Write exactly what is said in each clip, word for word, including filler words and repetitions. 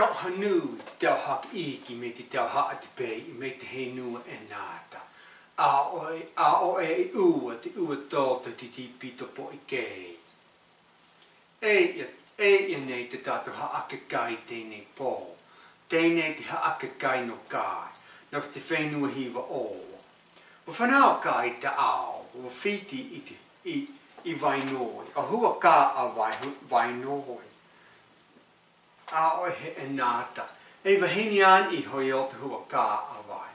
Tauhā nui te tauhā iʻi mai te tauhā a te pei, mai te henua ʻEnata. ʻAʻoe, ʻaʻoe i ʻua, te ʻua tōtō te tīpito poʻi kē. E ia, e ia nei te tātou haʻakeakamā i teie nei pō. Teie nei te haʻakeakamā nō Kai, nō te fenua hiva ʻō. ʻUa fānau Kai i te ao, ʻua fiti i te, i, i Vainoi, ʻo Huakāʻavai, hu-, Vainoi. ʻAʻoe he ʻEnata, e vahine anaʻe iho i ʻō te Huakāʻavai.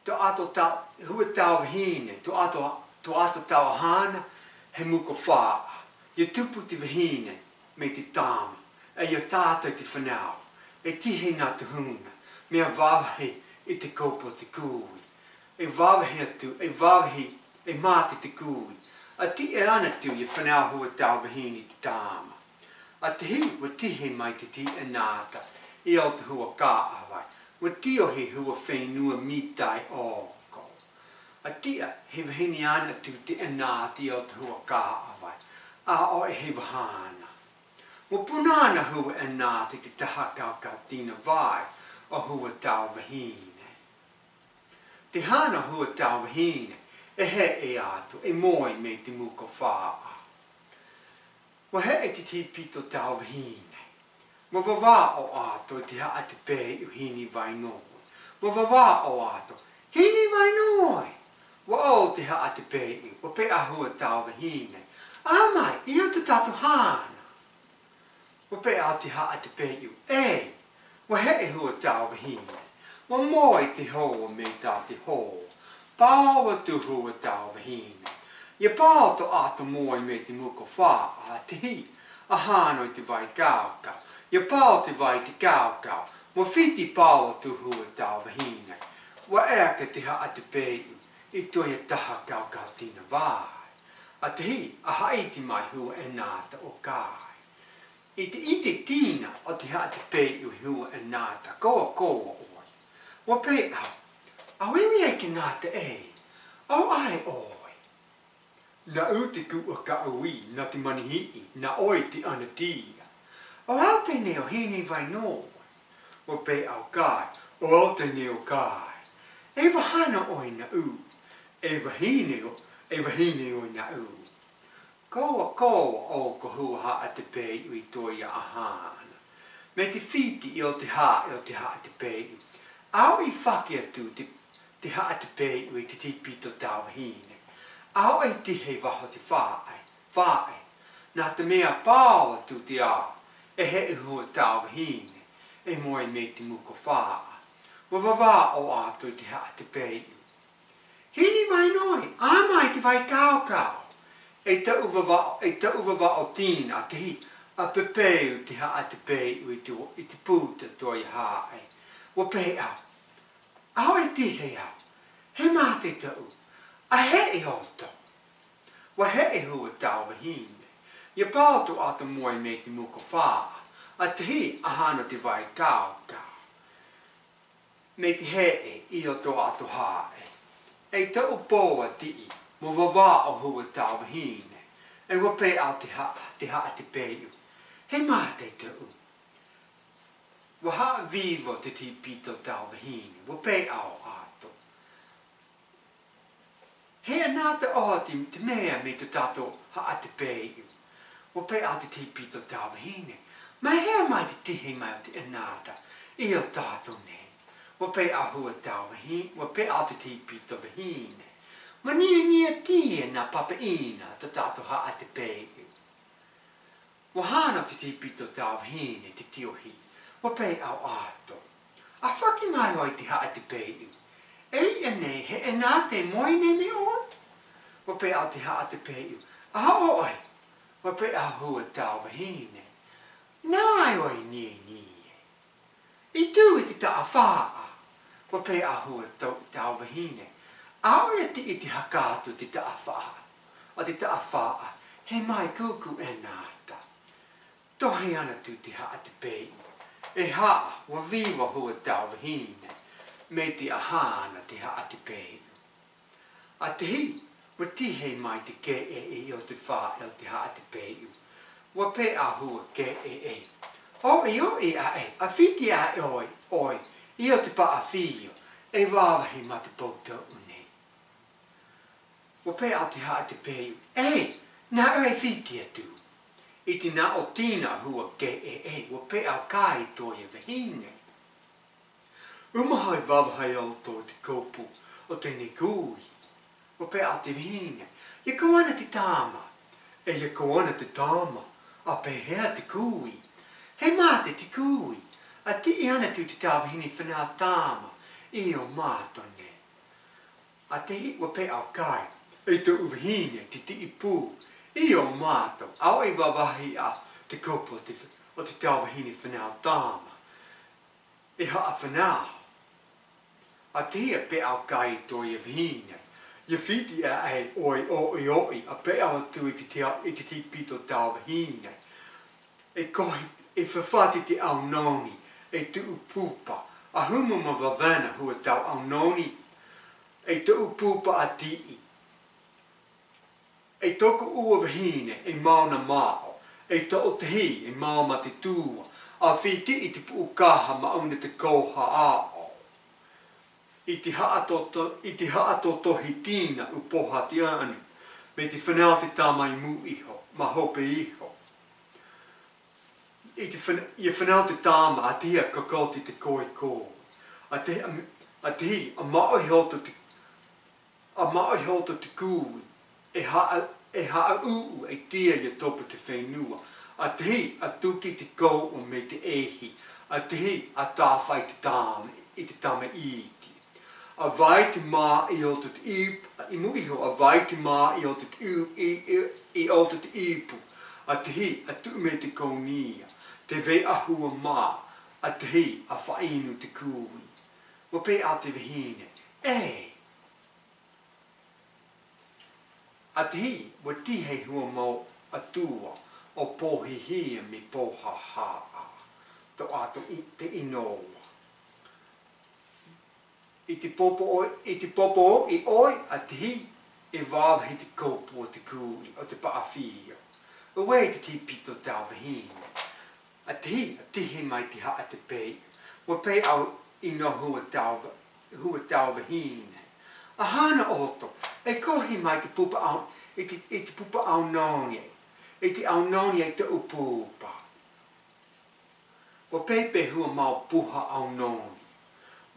Tō ʻoe tau, Huatauahine, tō ʻoe, tō ʻoe tauhaʻa, he Mukofāʻa. ʻIa tupu te vahine, mai te tāmā, e ʻia tātau i te fānau, e tihi nā tūhuna, mea vāvāhi i te kopo o te kui. E vāvāhi atu, e vāvāhi, e mātete kui. ʻA tiʻa anaʻe atu ʻia fānau Huatauahine i te tāmā. ʻA tahi, ʻua tihi mai te tīʻenata i ʻō te Huakāʻavai. ʻUa tiʻohi hua fenua mita i ʻō. ʻA tiʻa, he vahine anaʻe atu te ʻenata i ʻō te Huakāʻavai. ʻAʻoe he vahana. ʻUa puna ana hua ʻenata i te taha kaukau tīnavai ʻo Huatauahine. Te hana Huatauahine, e heʻe atu, e moe mai te Mukofāʻa. ʻUa heʻe te tīpito tauahine. ʻUa vavaʻo atu i te haʻa te pei ʻu Hinivainoi. ʻUa vavaʻo atu, Hinivainoi! ʻUa ʻō te haʻa te pei ʻu, ʻua peʻa Huatauahine. ʻA mai, i ʻō te tātou hana. ʻUa peʻa te haʻa te pei ʻu, e, ʻua heʻe Huatauahine. ʻUa moe te hoa mai tā te hoa. Pao atu Huatauahine. ʻIa pao tō ʻoe moe mai te Mukofāʻa, ʻa tahi, ʻa hano i te vai kaukau. ʻIa pao te vai i te kaukau. ʻUa fiti pao atu Huatauahine. ʻUa ʻeaka te haʻa te pei ʻu, i tō ia taha kaukau tīnavai. ʻA tahi, ʻa haʻiti mai hua ʻenata ʻo Kai. I te, i te tīna o te haʻa te pei ʻu i hua ʻenata, koa, koa ʻoe. ʻUa peʻa, ʻa uiui ai ke ngata e, ʻo ʻae ʻoe. Nā ʻu te kuʻa kaʻui, nā te manihiʻi, nā ʻoe te ʻanatia. ʻO au teie nei ʻo Hinivainoi. ʻUa peʻa ʻo Kai, ʻo au teie nei ʻo Kai. E vahana ʻoe nā ʻu, e vahine ʻo, e vahine ʻoe nā ʻu. Koa, koa ʻo ko hua haʻa te pei ʻu i tō ia ʻahana. Mai te fiti i ʻō te haʻa, i ʻō te haʻa te pei ʻu. ʻAu i fake atu te, te haʻa te pei ʻu i te tīpito tauahine. ʻAu e tihi i vaho te faʻe, faʻe. Nā te mea pao atu te ao, e heʻe Huatauahine, e moe mai te Mukofāʻa. ʻUa vavaʻo atu i te haʻa te pei ʻu. Hinivainoi, ʻa mai te vai kaukau. E tau vavaʻo, e tau vavaʻo tīna, ʻa tahi, ʻa pepeu te haʻa te pei ʻu i te, i te puta tō ia haʻe. ʻUa peʻa, ʻaʻoe tihi au. He mātete au. ʻA heʻe ʻoutou. ʻUa heʻe Huatauahine. ʻIa pao tō ʻoe moe mai te Mukofāʻa. ʻA tahi, ʻa hano te vai kaukau. Mai te heʻe i ʻō tō ʻoe haʻe. E tau pō a tiʻi, ʻua vavaʻo Huatauahine. E ʻua peʻa te haʻa, te haʻa te pei ʻu. He mātete au. ʻUa haʻavīvau te tīpito tauahine, ʻua peʻa ʻo ʻoe. He ʻenata ʻoe te, te mea mai tō tātou haʻa te pei ʻu. ʻUa peʻa te tīpito tauahine. Mai hea mai te tihi mai o te ʻenata, i ʻō tātou nei. ʻUa peʻa Huatauahine, ʻua peʻa te tīpito vahine. Maniania tia nā papaʻina tō tātou haʻa te pei ʻu. ʻUa hana te tīpito tauahine te tiʻohi. ʻUa peʻa ʻo ʻoe. ʻA fake mai ʻoe i te haʻa te pei ʻu. E ia nei, he ʻenata e moe nei mai ʻoe? ʻUa peʻa te haʻa te pei ʻu. ʻAʻoe. ʻUa peʻa Huatauahine. Nā ʻoe i nienie. I tū i te taʻafaʻa, ʻua peʻa Huatauahine. ʻAʻoe e tiʻi i te haka atu te taʻafaʻa, ʻa te taʻafaʻa, he māʻikūkū ʻenata. Tohe anaʻe atu te haʻa te pei ʻu. E haʻa, ʻua vīvau Huatauahine, mai te ʻahana te haʻa te pei ʻu. ʻA tahi, ʻua tihi mai te keʻeʻe i ʻō te faʻe o te haʻa te pei ʻu. ʻUa peʻa hua keʻeʻe. ʻOiʻoi aʻe, ʻa fiti aʻe ʻoe, ʻoe, i ʻō te paʻa fio, e vāvahi mā te poutouʻu nei. ʻUa peʻa te haʻapeʻapeʻa, e, nā ʻoe e fiti atu. I te nā ʻō tīna hua kē e, e, ʻua peʻa kai tō ia vahine. ʻUa maha e vāvahi ʻoutou i te kōpū o teie kui. ʻUa peʻa te vahine, ʻia kau ana te tāma. E ʻia kau ana te tāma, ʻa pēhea te kui? He mate te kui. ʻA tiʻi ana atu te taʻavahine fānau tāma, i ʻō mātou nei. ʻA tahi, ʻua peʻa kai, e tōʻu vahine, te tiʻi pū, i ʻō mātou, ʻaore i vāvahi ʻa te kōpū o te, o te taʻavahine fānau tāma. E haʻafānau. ʻA tahi, ʻa peʻa kai tō ia vahine. ʻIa fiti aʻe ʻoe ʻoiʻoi, ʻa peʻa atu i te tia-, i te tīpito taʻavahine. E kohi, e fafati te ʻaunoni, e tuʻu pupa, ʻa humu ma vavana hua tau ʻaunoni, e tuʻu pupa ʻa tiʻi. E tōku ua vahine, e mauna māʻo, e toʻotahi, e māo mā te tua, ʻa fiti i te puʻukaha mauna te kōha aʻo. I te haʻatoto, i te haʻatotohi tīna ʻu poha te anu, mai te fānau te tāma i mū iho, ma hope iho. I te fān-, ʻia fānau te tāma, ʻa tahi ʻa kakoti te koikoi. ʻA tahi, ʻa, ʻa tahi, ʻa maʻo i hoto te, ʻa maʻo i hoto te kui, e haʻa-, e haʻauʻu, e tia ʻia topa te fenua. ʻA tahi, ʻa tuki te kōpū mai te ʻehi. ʻA tahi, ʻa tāfai te tāma, i te tamaiti. ʻA vai te mā i ʻō te ipu, i mū iho, ʻa vai te mā i ʻō te ipu, i, i, i ʻō te ipu. ʻA tahi, ʻa tuʻu mai te kōnia, te veʻa hua mā, ʻa tahi, ʻa faʻainu te kui. ʻUa peʻa te vahine, e. ʻA tahi, ʻua tihe hua mau atua, ʻo Pōhihia mai Pōhahaʻa, tō ʻoe i te ʻino. I te popo ʻoe, i te popo i ʻoe, ʻa tahi, e vāvahi te kōpū o te kui, o te paʻa fio. ʻUa ʻite te tīpito taʻavahine. ʻA tahi, ʻa tihi mai te haʻapeʻapeʻa. ʻUa peʻa ʻino hua tau, hua taʻavahine. ʻA hana ʻoto, e kohi mai te pupa ʻau-, i te, i te pupa ʻaunoni, i te ʻaunoni e tuʻu pupa. ʻUa pēpē hua mau puha ʻaunoni.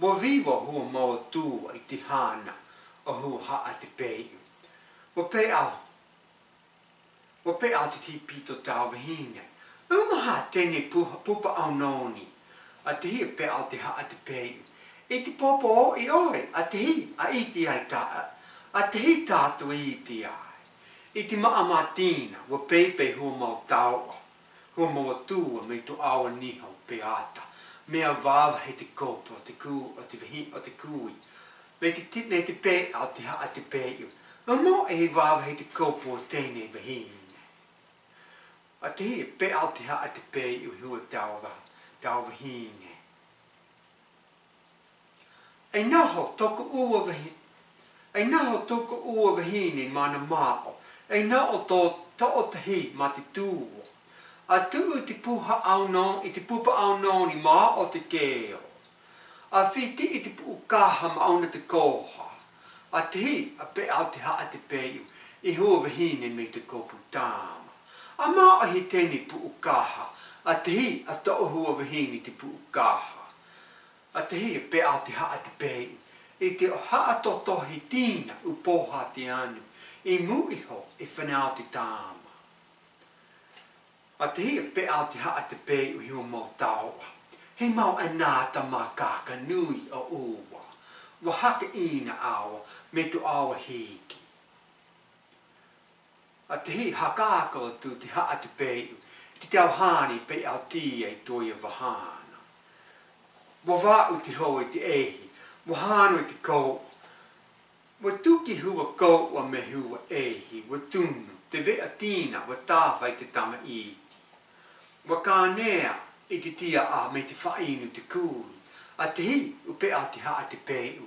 ʻUa vivo hua mau atua i te hana o hua haʻapeʻapeʻa. ʻUa peʻa, ʻua peʻa te tīpito taʻavahine. ʻUa maha teie puha, pupa ʻaunoni. ʻA tahi ʻa peʻa te haʻapeʻapeʻa. I te popo i ʻoe, ʻa tahi, ʻa ʻite ai tā, ʻa tahi tātou e ʻite ai. I te māʻa mātina, ʻua pēpē hua mau taoʻa. Hua mau atua mai tō ʻaua niho peata. Mea vāvahi te kōpū o te ku-, o te vahi-, o te kui. Mai te ti-, mai te peʻa te haʻapeʻapeʻa. ʻUa mau e vāvahi te kōpū o teie vahine. ʻA tahi, peʻa te haʻapeʻapeʻa hua tau va-, taʻavahine. E noho tōku ua vahi-, e noho tōku ua vahine māna māʻo, e noho tō, tōʻotahi mā te tua. ʻA tuʻu i te puha ʻauno-, i te pupa ʻaunoni māʻo te keo. ʻA fiti i te puʻukaha maʻona te kōha. ʻA tahi, ʻa peʻa te haʻapeʻapeʻa, i hua vahine mai te kōpū tāma. ʻA māʻohi teie puʻukaha, ʻa tahi, ʻa toʻo hua vahine te puʻukaha. ʻA tahi, ʻa peʻa te haʻapeʻapeʻa, i te haʻatotohi tina ʻu poha te anu, i mū iho, i fānau te tāma. ʻA tahi, ʻa peʻa te haʻapeʻapeʻa i hua mau taoʻa. He mau ʻanaʻanatae mākākā nui ʻo ʻua. ʻUa hake ʻina ʻaua, mai tō ʻaua hiki. ʻA tahi, hakaako atu te haʻapeʻapeʻa, i te tauhane peʻaotia i tō ia vahana. ʻUa vāʻu te hō i te ʻehi, ʻua hānau i te kō-, ʻUa tuki hua kōʻua mai hua ʻehi, ʻua tunu, te veʻa tina, ʻua tāfai te tamaiti. ʻUa kānea i te tiaʻa mai te faʻainu te kui, ʻa tahi, ʻua peʻa te haʻapeʻapeʻa.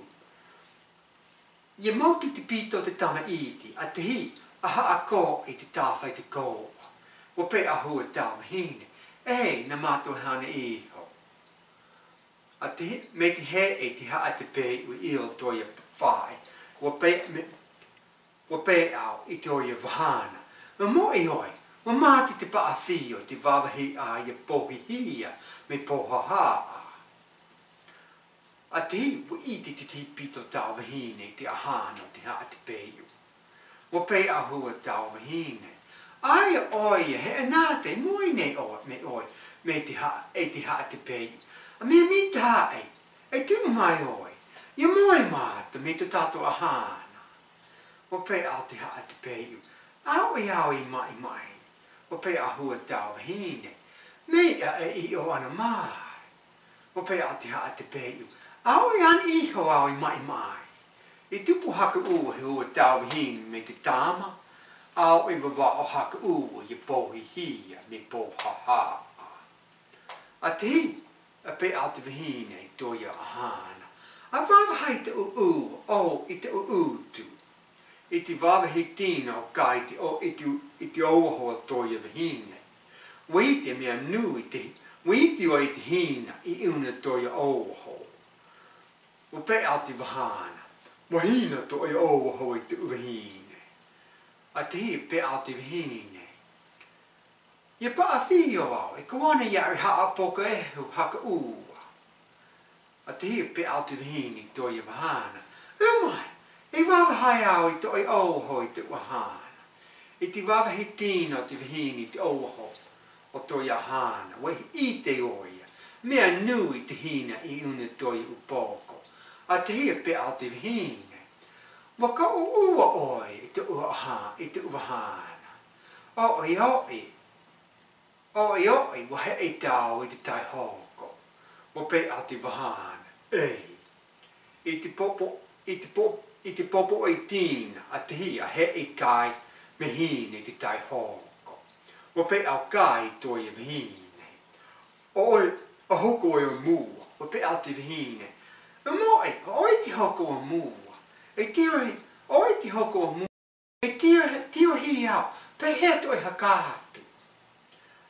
ʻIa motu te pito te tamaiti, ʻa tahi, ʻa haʻakō i te tāfai te kōʻua. ʻUa peʻa hua taʻavahine, E, nā mātou e hānere iho. ʻA te hi-, mai te hē, e te haʻa te peu i ʻō tō ia faʻaʻī. ʻUa pē, me, ʻua pē au i tō ia vahana. ʻUa moʻe ʻoe, ʻua mātiti te paʻafiʻo, te vāvāhi ʻā ia pōhihia, mai pōhāhā ʻā. ʻA te hi-, ʻua ʻite te, te pito taua vahine i te ʻahana o te haʻa te peu. ʻUa pē au hua taua vahine. ʻAita ʻoia, he ʻanāta, e moe nei ʻoe, mai ʻoe, mai te haʻa, e te haʻa te peu. ʻA mea mai tāʻai, e tuʻu mai ʻoe. ʻIa moe mātou, mai tō tātou ʻahana. ʻUa pē au te haʻa te peu. ʻAuē au i maʻimaʻi. ʻUa pē au hua taua vahine. Mai ʻā e ʻiʻo ana mai. ʻUa pē au te haʻa te peu. ʻAuē ana iho au i maʻimaʻi. I tupu haka ʻua hua taua vahine mai te tāmā. ʻAuē vavaʻo haka ʻua ia pōhihia, mai pōhāhā ʻā. ʻA te hi-, ʻua pē au te vahine i tō ia ʻahana. ʻA vāvāhi te ʻuʻu, ʻo, i te ʻuʻutu. I te vāvāhi tīna ʻo kai i te ʻō-, i te, i te ʻōuaho o tō ia vahine. ʻUa ʻite mea nui te, ʻua ʻite ʻoe i te hina i ʻuna tō ia ʻōuaho. ʻUa pē au te vahana. ʻUa hina tō ia ʻōuaho i te vahine. ʻA te hi-, pē au te vahine. ʻIa paʻafiʻo au, e kau ana ia e haʻapōkaʻi haka ʻua. ʻA te hi-, pē au te vahine i tō ia vahana. ʻUa mai, e vāvāhi au i tō ia ʻōuaho i te ʻahana. I te vāvāhi tīna o te vahine i te ʻōuaho o tō ia ʻahana. ʻUa ʻite ʻoia. Mea nui te hina i ʻuna tō ia ʻūpoko. ʻA te hi-, pē au te vahine. ʻUa kauʻua ʻoe i te ʻū ʻaha-, i te ʻū vahana. ʻOʻi, ʻoʻi. ʻOʻi, ʻoʻi, ʻua heʻe tāua i te tahi hoko. ʻUa pē au te vahana. Ei. I te popo, i te po-, i te popo e tīna, ʻa te hi-, ʻa heʻe kai, vahine i te tahi hoko. ʻUa pē au kai i tō ia vahine. ʻOi, ʻa hoko ʻoe i mua, ʻua pē au te vahine. ʻUa moʻe, ʻoe te hoko i mua. E tiʻohi, ʻoe te hoko i mua. E tiʻohi, tiʻohi au, pehea tō ʻoe haka atu.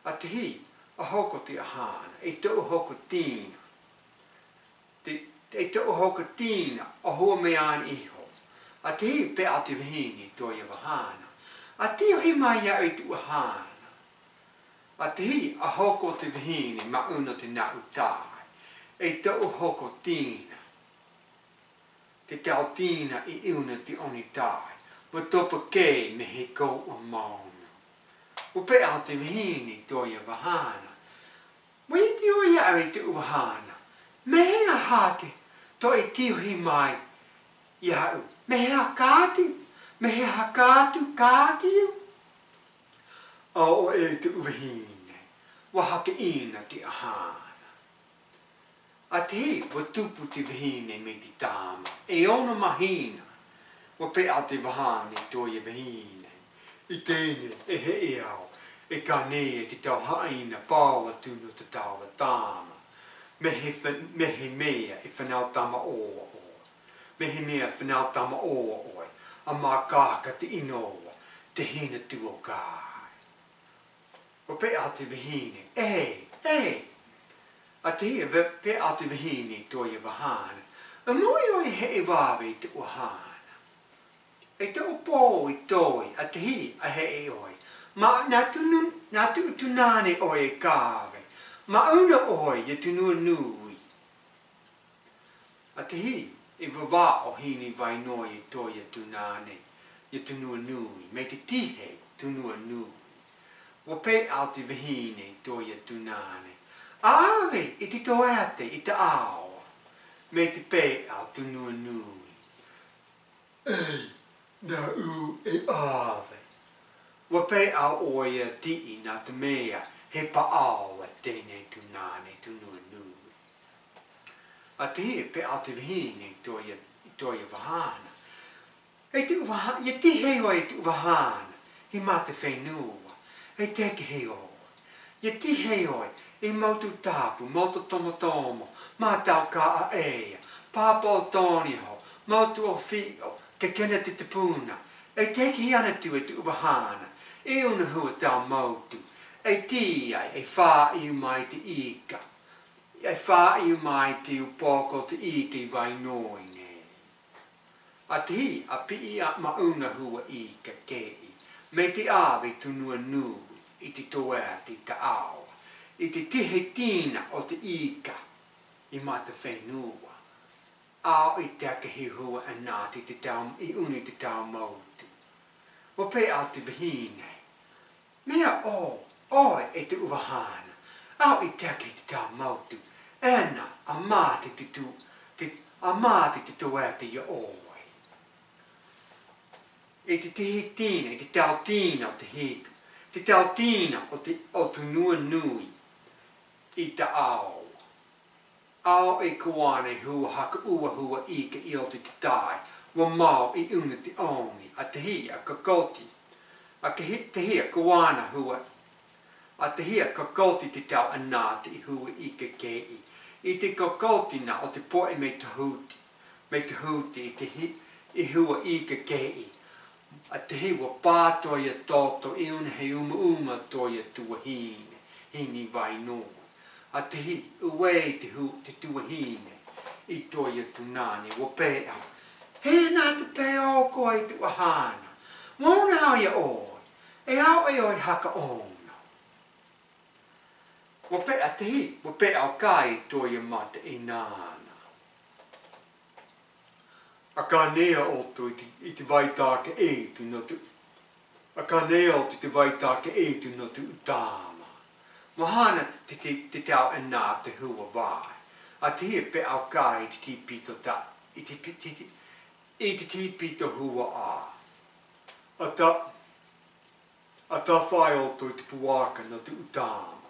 ʻA te hi-, ʻa hoko te ʻahana, e tōʻu hoko tīna. Te, e tōʻu hoko tīna, ʻa hua mai ana iho. ʻA te hi-, pē au te vahine i tō ia vahana. ʻA tiʻohi mai iāʻu i tōʻu ʻahana. ʻA te hi-, ʻa hoko te vahine, mā ʻuna te naʻu tai. E tōʻu hoko tīna. Te tau tīna i ʻuna te ʻonitai, ʻua topa kē mea hiʻo ʻua maunu. ʻUa pē au te vahine i tō ia vahana. ʻUa ʻite ʻoe iāʻu i tōʻu vahana. Mea hea te, tō e tiʻohi mai iāʻu. Mea hea kāti, mea hea kāti, kāti au. ʻAʻoʻe tōʻu vahine, ʻua hakaʻina te ʻahana. ʻA te hi-, ʻua tupu te vahine mai te tāmā. E ono mahina, ʻua pē au te vahana i tō ia vahine. I teie nei, e heʻe au, e ka nei e te tau haʻina pau atu nō te taua tāmā. Mea he fa-, mea he mea e fānau tamaʻoa ʻoe. Mea he mea fānau tamaʻoa ʻoe. ʻA mākākā te ʻino, te hina tuakāi. ʻUa pē au te vahine, e, e. ʻA te hi-, ʻua pē au te vahine i tō ia vahana. ʻUa moʻe ʻoe e heʻe vave i tōʻu ʻahana. E tōʻu pō i toe, ʻa te hi-, ʻa heʻe ʻoe. Mā, nā tunu-, nā tū-, tūnāne ʻoe e kāve. Mā ʻuna ʻoe, ia Tunuanui. ʻA te hi-, e vavaʻo hinaʻaro noa i tō ia tūnāne, ia Tunuanui, mai te tihe Tunuanui. ʻUa pē au te vahine i tō ia tūnāne. ʻAve i te toeate i te ao, mai te pē au Tunuanui. Ei, nāʻu e ʻave. ʻUa pē au ʻoia tiʻi nā te mea, he paʻao ʻa teie tūnāne Tunuanui. ʻA te hi-, pē au te vahine i tō ia, i tō ia vahana. E tōʻu vaha-, ia tihe ʻoe i tōʻu vahana, i mā te fenua, e teke he ʻoe. Ia tihe ʻoe, i Motu Tapu, Motu Tomotomo, Matau Kaʻaea, Papa o Toniho, Motu o Fiʻo, Kekena te Tupuna, e teke ana atu e tōʻu vahana, i ʻuna hua tau motu, E tī ai, e faʻaiʻu mai te ika. E faʻaiʻu mai te upoko o te ika i Vainoi nei. ʻA tahi, ʻa piʻi ā mauna hua ika kēʻi, mai te ʻāvae Tunuanui, i te toeata i Taʻaoa, i te tihi tīna o te ika i Matafenua. ʻAore i te aka hihua ʻana te, te tau, i ʻuna i te tau motu. ʻUa peʻa te vahine. Mea ʻō, ʻoe e te ʻuvahana, ʻaore i te aka i te tau motu, ʻana, ʻa mā te tutu, te, ʻa mā te tutu atu iā ʻoe. I te tihi tīna, i te tau tīna o te hiku, te tau tīna o te, o Tunuanui, i Taʻaoa. ʻAore i kō ʻana e hua haka ua hua ika i ʻō te tatai, ʻua mau i ʻuna te ʻōngi, ʻa tahi ʻa Kokoti, ʻa kahi, tahi ʻa kō ʻana hua, ʻa tahi ʻa Kokoti te tau ʻana te hua ika kēʻi. I te Kokoti nā o te poʻe mai Tahuti, mai Tahuti i te hi, i hua ika kēʻi. ʻA tahi ʻua pā tō ia toto i ʻuna hei umauma tō ia tuahine, Hine Vainoi. ʻA tahi, ʻua ʻē te hu, te tuahine, i tō ia tūnane, ʻua peʻa. Hē nā te peʻa o koe i te ʻuvahana. ʻUa ʻona au iā ʻoe, e ʻaore ʻoe haka ʻōna. ʻUa peʻa tahi, ʻua peʻa ʻo Kai i tō ia mataʻeinaʻa. ʻA ka nei ā ʻoutou i te, i te vai tākaʻi atu nō te, ʻa ka nei ā ʻoutou i te vai tākaʻi atu nō te ʻūtāma. Mahana te, te, te, te tau ʻana te hua vai. ʻA tahi e peʻa ʻo Kai i te tīpito tā, i te pi-, te, te, i te tīpito hua ā. ʻA ta, ʻA tāfai ʻoutou i te puaka nō te ʻūtāma.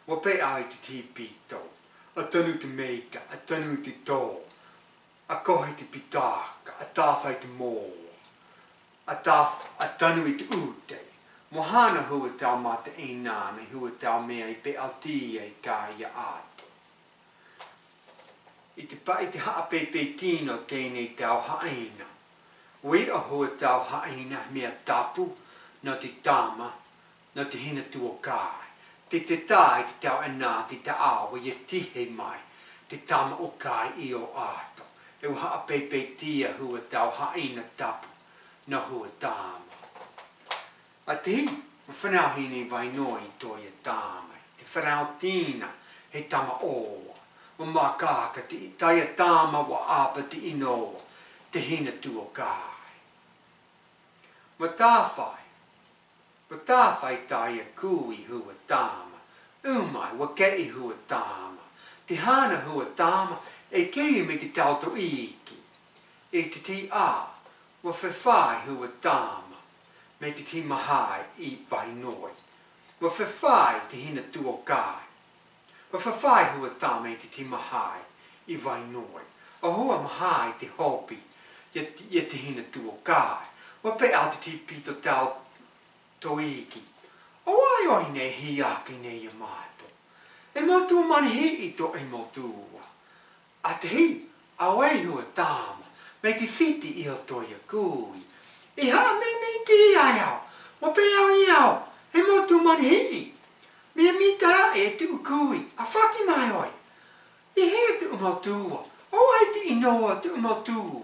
ʻUa peʻa i te tīpito, ʻa tanu te meika, ʻa tanu te tō, ʻa kohi te pitaka, ʻa tāfai te moa, ʻa tāf-, ʻa tanu i te ʻūtē. Mahana hua tau mataʻeinaʻa, hua tau mea i peʻaoti ai i Kai ʻātou. I te pa-, i te haʻapeʻapeʻa tīna o teie nei tau haʻina. ʻUa iʻo hua tau haʻina mea tapu nō te tama, nō te hina tuakai. Te, te tahi i te tau ʻana te taʻaoa ʻia tihi mai te tama o Kai i ʻō atu. E ʻua haʻapeʻapeʻa tia hua tau haʻina tapu nō hua tama. ʻA tahi, ʻua fānauhine Vainoi i tō ia tama, te fānau tīna, hei tama ʻōua, ʻua mākākā te, tā ia tama ʻua ʻāpī te ʻino, te hina tuakai. ʻUa tāfai, ʻua tāfai tā ia kū i hua tama, ʻū mai, ʻua kei hua tama, te hana hua tama, e kei mai te tauturu iʻi, i te tiʻa, ʻua fāfā hua tama, mai te tiʻi mahae i Vainoi. ʻUa fāfā te hina tuakai. ʻUa fāfā hua tama i te tiʻi mahae i Vainoi. ʻO hua mahae te hopi, ia te, ia te hina tuakai. ʻUa peʻa te tīpito tau tō iʻi. ʻO vai ʻoe nei hia ake nei iā mātou. E motu Manihiʻi tō e motu. ʻA tahi, ʻa vai hua tama, mai te fiti i ʻō tō ia kui. I haʻamēmē iti ai au, ʻua peʻa au iā au, e motu Manihiʻi. Mea mita aʻe e tuʻu kui, ʻa fāki mai ʻoe. I hea tuʻu motu, ʻo vai te ʻino a tuʻu motu.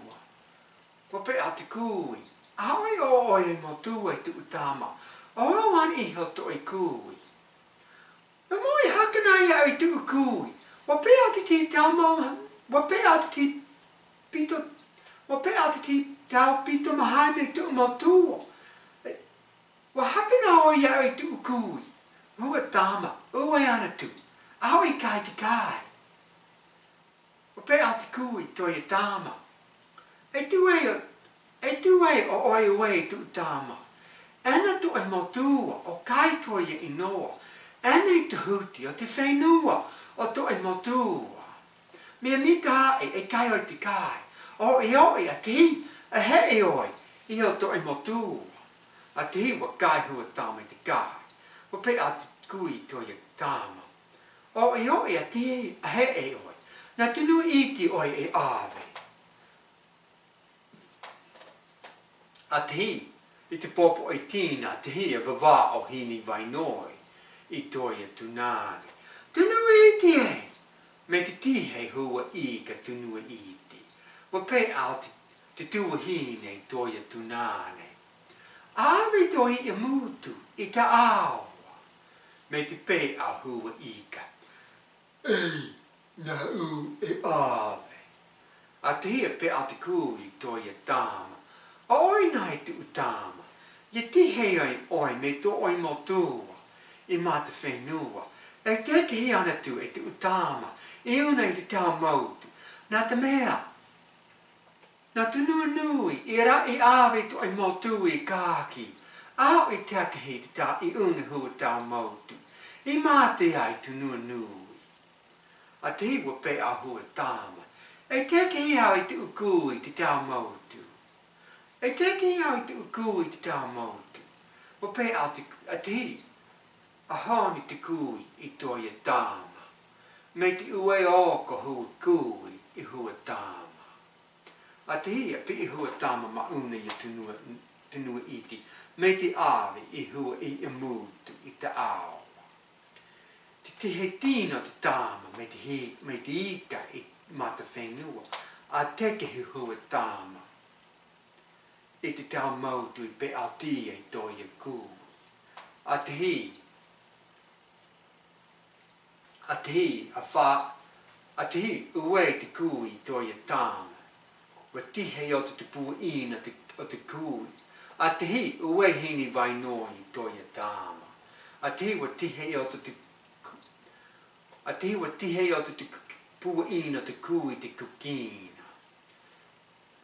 ʻUa peʻa te kui, ʻaore ʻo ʻoe e motu e tuʻu tama, ʻo au ānei i ʻō tō e kui. ʻUa mau e haka na iāʻu i tuʻu kui. ʻUa peʻa te tiʻi tau mau, ʻua peʻa te tiʻi pito, ʻua peʻa te tiʻi tau pito mahae mai tuʻu mau tuʻo. ʻUa haka na ʻoe iāʻu i tuʻu kui. Hua tama, ʻua ʻana atu. ʻAore i kai te kai. ʻUa peʻa te kui i tō ia tama. E tū ai, e tū ai ʻo ʻoe ʻua ʻē tuʻu tama. ʻAna tō e motu, ʻo kai tō ia ʻino. ʻAna i te huti o te fenua, ʻo tō e motu. Mea mita aʻe e kai ʻoe te kai. ʻOiʻoi ʻa tahi, ʻa hē ʻoe, i ʻō tō e motu. ʻA tahi ʻua kai hua tama i te kai. ʻUa peʻa te kui i tō ia tama. ʻOiʻoi ʻa tahi, ʻa hē ʻoe. Nā te nui iti ʻoe e ʻāvae. ʻA tahi, i te popo e tīna, ʻa tahi e vavā ʻo Hine Vainoi. i tō ia tūnāne. Tunu iti e! Mai te tihe hua ika tunu iti. Ua pēʻau te, te tuahine i tō ia tūnāne. ʻĀve tō ia mūtu i te ʻāoa. Mai te pēʻau hua ika. Ei, nā ʻu e ʻāve. ʻA tahi e pēʻau te kui i tō ia tāmā. ʻO ʻoe nā e tuʻu tāmā. ʻIa tihe ai ʻoe mai tō ʻoe motua i Matafenua. E tēkehi ana atu e tuʻu tāmā i ʻuna i te taʻata motu. Nā te mea, nā Tunuanui, i ra i ʻāve tō ʻoe motua i kāki. ʻAore i tēkehi te taʻata i ʻuna hua taʻata motu. I mate ai Tunuanui. ʻA tahi ua pēʻau hua tāmā. E tēkehi au i tuʻu kui i te taʻata motu. E tēkehi au i tuʻu kui i te taʻata motu. Ua pēʻau te, ʻa tahi, ʻa honi te kui i tō ia tāmā. Mai te ʻueʻo ko hua kui i hua tāmā. ʻA tahi, ʻa piʻi hua tāmā māʻuna ia Tunua, Tunua iti. Mai te ʻāve i hua i, i mūtu i te ʻāoa. Te tihe tina o te tāmā, mai te hi-, mai te ika i Matafenua, ʻa tēkehi hua tāmā. I te taʻata motu i pēʻau tia i tō ia kui. ʻA tahi, ʻa tahi, ʻa fā, ʻa tahi, ʻue te kui i tō ia tāmā. Ua tihe ʻo te, te puaʻina te, o te kui. ʻA tahi, ʻue hini vai noa i tō ia tāmā. ʻA tahi, ua tihe ʻo te, te ku-, ʻa tahi, ua tihe ʻo te, te ku-, puaʻina te kui te kukina.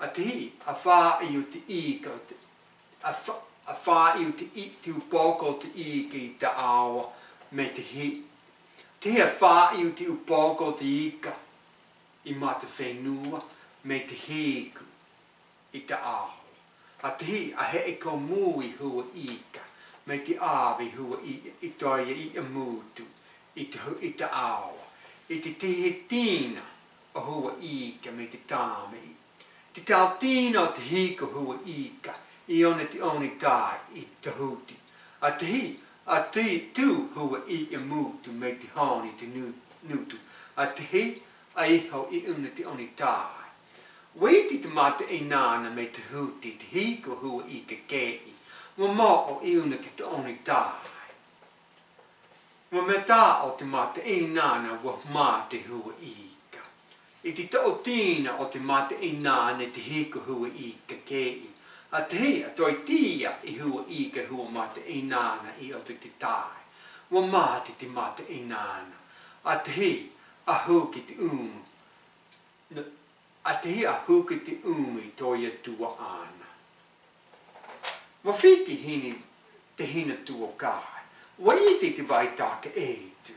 ʻA tahi, ʻa fāʻi ʻo te ika, ʻo te, ʻa fā-, ʻa fāʻi ʻo te i-, te upoko o te ika i te ʻāoa, mai te hi-, tahi ʻa fāʻi ʻo te upoko o te ika i Matafenua, mai te hiku i te ʻāoa. ʻA tahi, ʻa heʻe ko mū i hua ika, mai te ʻāve hua i, i tō ia i, i mūtu, i te hu-, i te ʻāoa. I te tihe tina o hua ika mai te tāmā i. Te tau tina o te hiku hua ika, i ʻōna te ʻōna i tae i te huti. ʻA tahi, ʻa ti-, tū hua i, i mūtu mai te honi te nu-, nutu. ʻA tahi, ʻa iho i ʻuna te ʻōna i tae. Ua iti te mataʻeinaana mai te huti, te hiku hua ika kei. Ua moʻo i ʻuna te, te ʻōna i tae. Ua mea taʻo te mataʻeinaana ua mate hua ika. I te toʻu tina o te mataʻeinaana te hiku hua ika kei. ʻA tahi, ʻa toe tia i hua ika hua mataʻeinaana i ʻō te tae. Ua mate te mataʻeinaana. ʻA tahi, ʻa huki te ʻumu. N-, ʻa tahi ʻa huki te ʻumu i tō ia tuaʻana. Ua fiti hini te hina tuakāi. Ua iti te vai tākaʻeitu.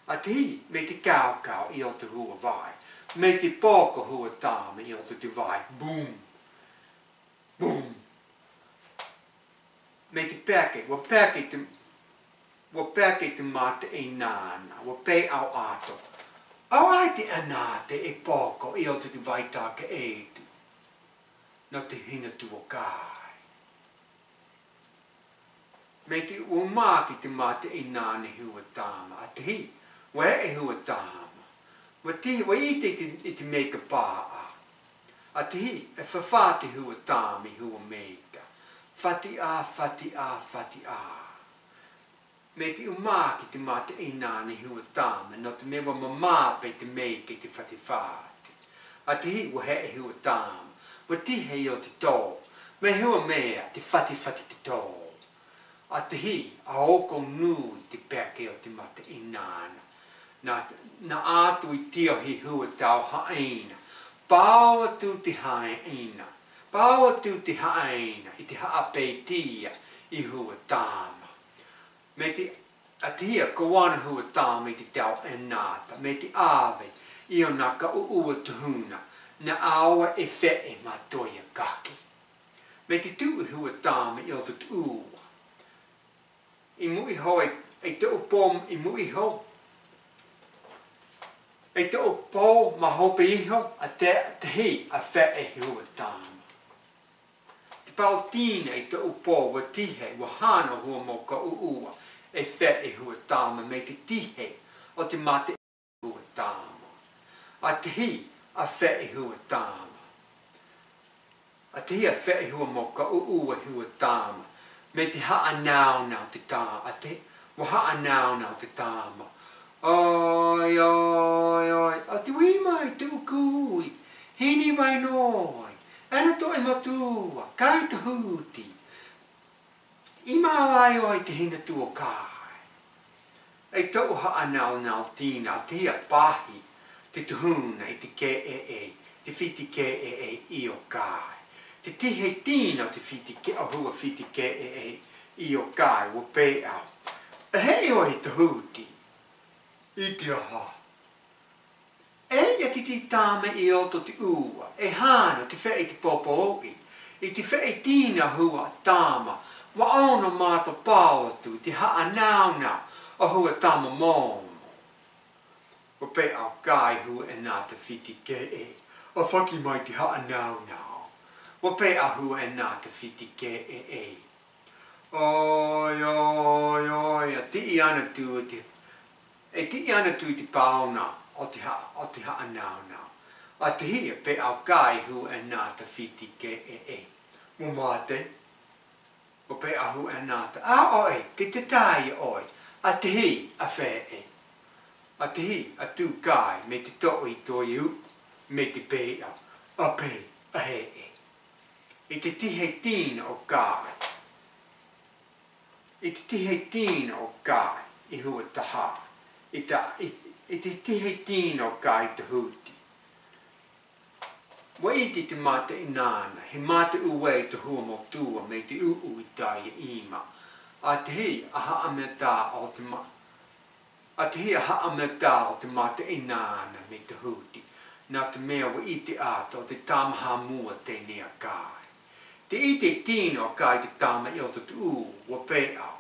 ʻA tahi, mai te kaukau i ʻō te hua vai. Mai te poko hua tāmā i ʻō te vai. Boom. Boom. Mai te peke, ua peke te, ua peke te mataʻeinaana, ua pēʻau atoʻa. ʻAore te ʻanate e poko i ʻō te vai tākaʻeitu. Nō te hina tuakāi. Mai te ua māki te mataʻeinaana hua tāmā, ʻa tahi, ua heʻe hua tāmā. Ua ti-, ua iti te, i te meka pāʻa. ʻA tahi, e fafā te hua tāmā i hua meka. Fatiʻa, fatiʻa, fatiʻa. Mai te ua māki te mataʻeinaana hua tāmā, nō te mea ua mamā paʻi te meka i te fatifati. ʻA tahi, ua heʻe hua tāmā. Ua tihe i ʻō te tō. Mai hua mea, te fatifati te tō. ʻA tahi, ʻa oko nui te peke o te mataʻeinaana. Nā, nā atu i te ahi hua tau haʻina. Pau atu te haʻina. Pau atu te haʻina i te haʻapētia i hua tāmā. Mai te, ʻa tahi ʻa kau ana hua tāmā i te tau ʻanata. Mai te ʻāve i ʻōna ka ʻuʻua tuhuna. Nā ʻāoa e feʻe mā tō ia kaki. Mai te tuʻu hua tāmā i ʻō te tuʻua. I mua iho, e, e toʻu pō, i mua iho. E toʻu pō, mā hope iho, ʻa te, tahi, ʻa feʻe hua tāmā. Te pau tina i toʻu pō, ua tihe, ua hano hua mau ka ʻuʻua. E fēʻe hua tāma mai te tihe o te mate hua tāma. ʻA tahi, a fēʻe hua tāma. ʻA tahi, a fēʻe hua mau ka ʻuʻua hua tāma. Mai te haʻanaonao te tāma, ʻa tahi, ua haʻanaonao te tāma. Oi, oi, oi, ʻa te ui mai te ʻuku ui. Hini vai noa ai, ana toʻe matua, kai te huti. I mau ai ʻoe i te hina tuakāi. E toʻu haʻanaonao tīna, ʻa tahi, a pāhi te tuhuna i te keʻeʻe, te fiti keʻeʻe i ʻō kai. Te tihe tīna o te fiti ke-, ʻahua fiti keʻeʻe i ʻō kai, ua pēʻau. E heʻe ʻoe i te huti. I te aha? E ia titi tāma i ʻō tō te ʻua, e hānau te fēʻe i te popoʻi, i te fēʻe tīna hua tāma, ua ono mātou pāo atu i te haʻanaonao o hua tāma momo. Ua pēʻau kai hua e nā te fiti keʻe, a faki mai te haʻanaonao. Ua pēʻau hua e nā te fiti keʻe. Oi, oi, oi, a tiʻi ana tū te, e tiʻi ana tū te paona o te ha-, o te haʻanaonao. ʻA tahi, a pēʻau kai hua e nā te fiti keʻeʻe. Ua mate, ua pēʻau hua e nā te, a ʻoe, te tētahi ʻoe, ʻa tahi, a fēʻe. ʻA tahi, a tū kai, mai te toʻe i tō ia uʻu, mai te pēʻau, a pē, a heʻe. I te tihe tīna o kai. I te tihe tīna o kai i hua taha. I ta-, i, i te tihe tīna o kai te huti. Ua ʻite te mataʻeinaʻa, he mataʻu ē te hua motua mai te uʻu i taua ʻīma. ʻA tahi, a haʻamata o te ma-, ʻA tahi, a haʻamata o te mataʻeinaʻa mai te huti, nā te mea ua ʻite atu ʻo te tāmāhāmua teie a kai. Te ʻite tīna o kai te tāma i ʻō tō te ʻua, ua pēʻau.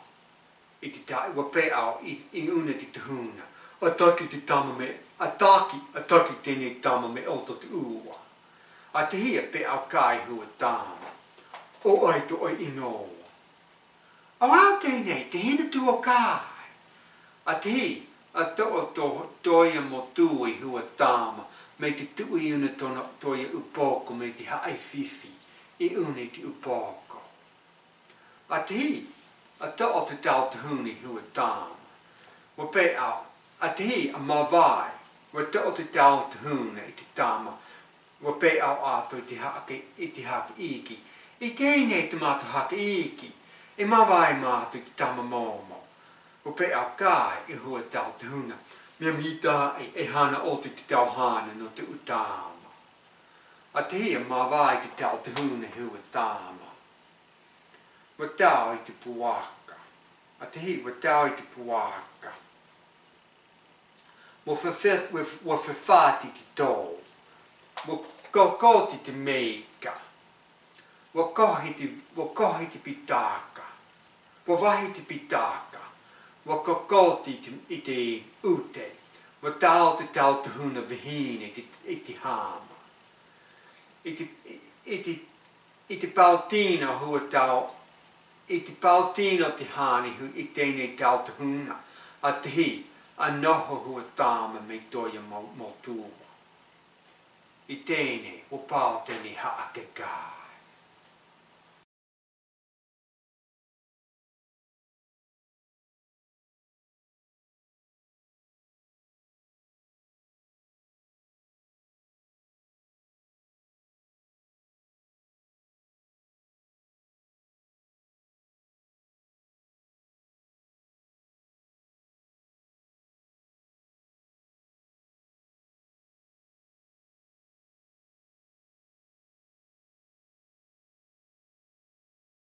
I te ta-, ua pēʻau i, i ʻuna te tuhuna. A taki te tāma mai, a taki, a taki teie tāma mai ʻō tō te ʻua. ʻA tahi, a pēʻau kai hua tāma. ʻO ai tō ʻoe ʻino. ʻAore teie, te hina tuakāi. ʻA tahi, a toʻo tō, tō ia motua i hua tāma, mai te tuʻu i ʻuna tōna, tō ia upoko, mai te haʻaififi i ʻuna i te upoko. ʻA tahi, a toʻo te tau tuhuna i hua tāma. Ua pēʻau, ʻa tahi, a mavae, ua toʻo te tau tuhuna i te tāma, ua pēʻau atu i te haka-, i te hakaʻiki. I teie nei te mātou hakaʻiki, e mavae mātou i te tāma momo. Ua pēʻau kai i hua tau tuhuna. Mea mita e, e hana ʻoto i te tau hana nō te uʻu tāma. ʻA tahi, a mavae te tau tuhuna i hua tāma. Ua tau i te puaka. ʻA tahi, ua tau i te puaka. Ua fefet-, ua, ua fefati te tō. Ua kokoti te meika. Ua kohi te, ua kohi te pitaka. Ua vahi te pitaka. Ua kokoti te, i te ʻute. Ua tau te tau tuhuna vahine i te, i te hama. I te, i, i te I te pāʻotiʻotiʻa o hua tau, i te pāʻotiʻotiʻa o te hānihu i teie tau tuhuna, ʻa tahi, a noho hua tāma mai tō ia mau, motua. I teie, ua pāʻo teie haʻakeka.